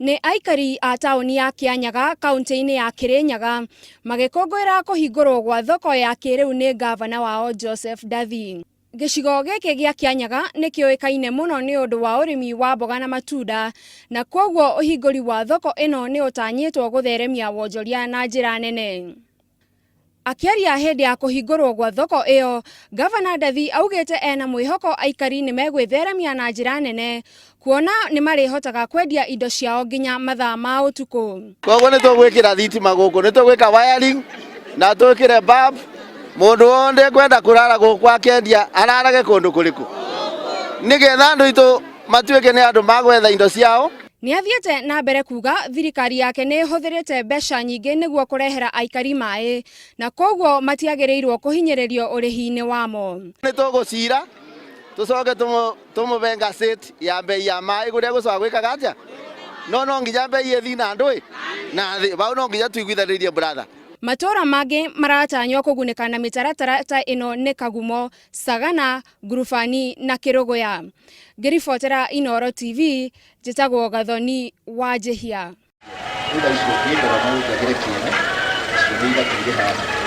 Nĩ aikari a taũni ya Kĩanyaga kaũntĩ-inĩ ya Kĩrĩnyaga magĩkũngũĩra kũhingũrwo gwa thoko ya kĩrĩu nĩ ngavana wao Joseph Ndathi. Gĩcigo gĩkĩ gĩa Kĩanyaga nĩ kĩũĩkaine mũno nĩ ũndũ wa ũrĩmi wa mboga na matunda na kwoguo ũhingũri wa thoko ĩno nĩ ũtanyĩtwo gũtheremia wonjoria na njĩra nene. Akĩaria hĩndĩ ya kũhingũrwo gwa thoko ĩyo, Ngavana Ndathi augĩte ena mwĩhoko aikari nĩ megwĩtheremia na njĩra nene kuona nĩ marĩhotaga kwendia indo ciao nginya mathaa ma ũtukũ. Koguo nĩ tũgwĩkĩra thitima gũkũ, nĩ tũgwĩka wiring na twĩkĩre bulb. Mũndũ wothe kwenda kũrara gũkũ akĩendia ararage kũndũ kũrĩkũ, nĩgetha andũ aitũ matuĩke nĩ andũ magwetha indo ciao. Nĩ athiĩte na mbere kuga thirikari yake nĩ ĩhũthĩrĩte mbeca nyingĩ nĩguo kũrehera aikari maĩ na koguo matiagĩrĩirwo kũhinyĩrĩrio ũrĩhi-inĩ wamo. Nĩ tũgũcira tũcoke tũmũbe ngasĩti ya mbei ya maĩ kũrĩa gũcoka gwĩkaga atĩa, no no nginya mbei ĩthiĩ na ndũĩ na thĩ, bau no nginya tũiguithanĩrie brother. Matũra mangĩ maratanywo kũgunĩka na mĩtaratara ta ĩno nĩ Kagumo, Sagana, Ngurubani na Kĩrũgũya. Ngĩribotera Inooro TV, Njĩtagwo Gathoni wa Njĩhia. Rĩu thaa ici ũngĩndora no ũnjagĩre kĩene, nacio nĩ ithatũ irĩ haha.